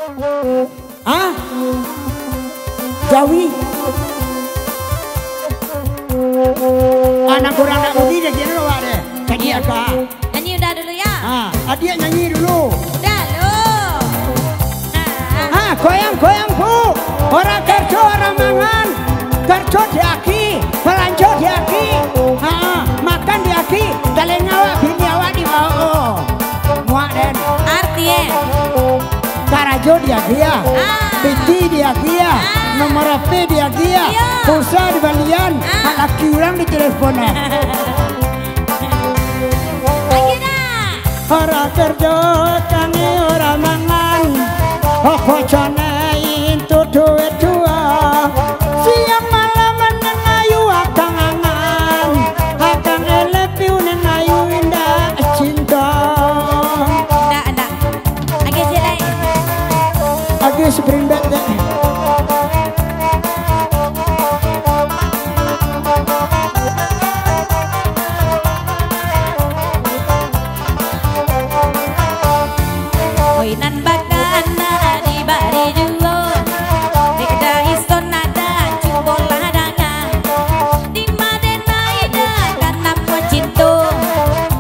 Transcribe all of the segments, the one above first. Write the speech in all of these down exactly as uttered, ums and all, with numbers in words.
Hah? Jawi. Anak urang nak budi deh, kiro awak deh. Cadiak ka. Nyanyi udah dulu, ya? Ha, adiak nyanyi dulu. Udah lu. Nah. Ha, goyang-goyang, Bu. Orang kerja, orang mangan. Kerja diagi, belanja diagi. Ha, makan diagi. Talingo awak, bini awak dibawa. Muak den. Arti, eh? Karajo diagiah. Ah. Piti diagiah. Ah. Nomor H P diagiah. Iyo. Pulsa dibalian. Ah. Laki urang ditelepon, ah. Lagi dah. Orang kerja kami orang mangan. Apa canai itu duit dua. Siang malam menengayu akang angan. Akang elepiu nengayu indak cinta. Ndak, ndak. Agak ciek lai. Agak spring bed dek. Oi, nan bakana dibari juo, dek Daison nada cubolah danga. Di ma den nai dah ka namuah cinto,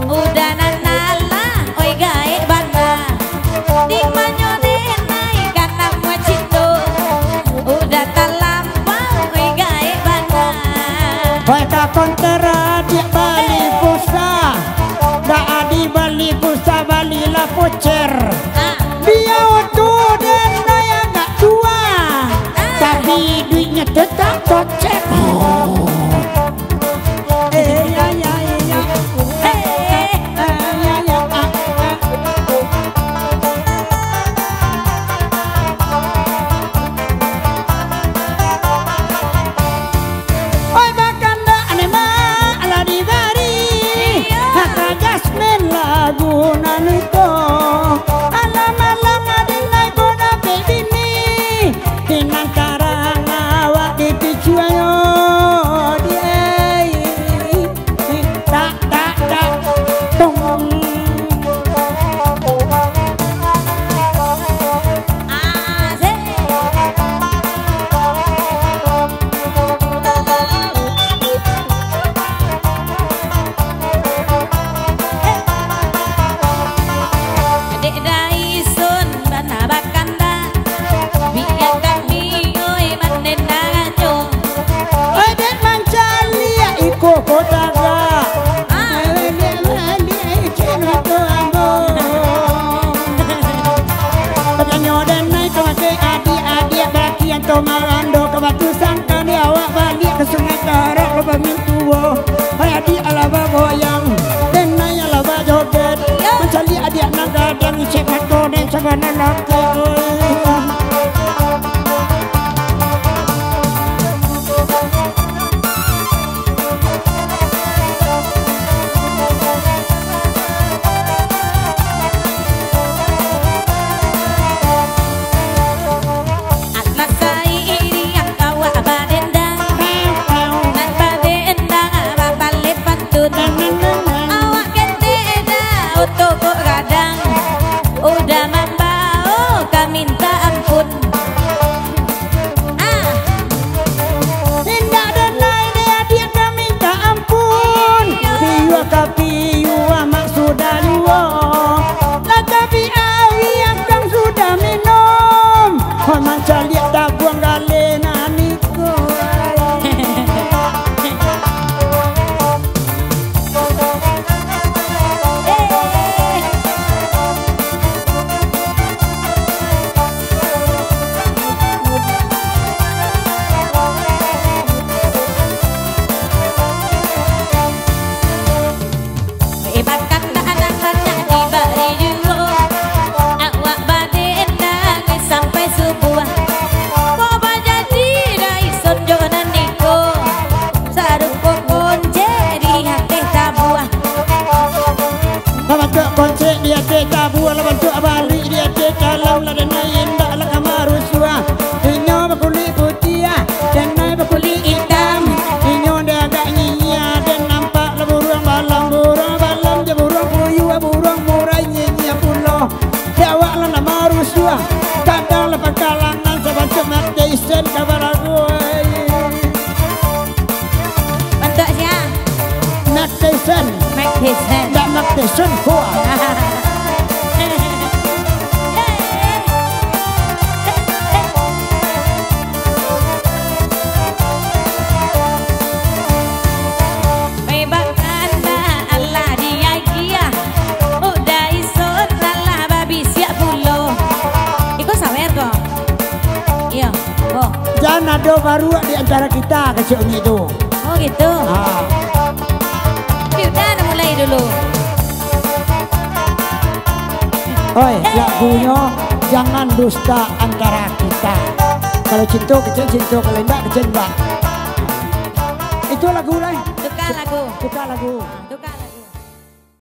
udah nan alah, oi, gaek bana. Di manyo den nai ka namuah cinto, udah talampau, oi, gaek bana. Oi, ka konter adiak bali pulsa, dak adi bali pulsa, balilah voucher. Ah. Bia oto den nai agak tua, ah, tapi duitnyo tetap gocek. Eh, ya, ya, ya, ya. Eh, eh, ya, ya, ah, ah. Oi, bakandak ni, Mak, lah dibari. Iyo. Hata Jasmine lagu nan iko. Alam-alam adin lai ko dapek bini. Pinang karang awak dipicuayo, die. Tak, tak, tak. Tong. Asik. Dek Daison bana bakanda, biak kami, oi, mandendang anyo. Oi, dek mancaliak iko ko tagak. Ah. Baliak, baliak, icin waktu ambo. Batanyo den nai ka mati adiak-adiak balakian tu marando ka batu sangka ni awak baliak ka Sungai Karak ka bamintuo. Hai adiak alah bagoyang, den nai alah bajoget. Mancaliak adiak nan gadang, icek mato den sabana laki. Anak sairiang awak badendang, nan badendang babaleh pantun. Awak ketek dah oto kok gadang, udah mambao kami Kadang lah pangkalangan sabantuak Mike Tyson kawan lagu, eh. Bantuak sia? Mike Tyson. Mike Tyson. Ndak Mike Tyson, kuah. Bebak anak alah diagiah, udah iso alah babisiak pulo. Iko sawer ko? Iyo, ko. Jan ado baruak di antara kita, kecek uni tu. Oh, gitu. Ah. Tapi udah, mulai dulu. Oi, lagunyo Jangan Dusta Antara Kita. Kalau cinto, kecek cinto, kalau indak, kecek indak. Itu lagu lain. Tukar lagu. Tukar lagu. Tukar.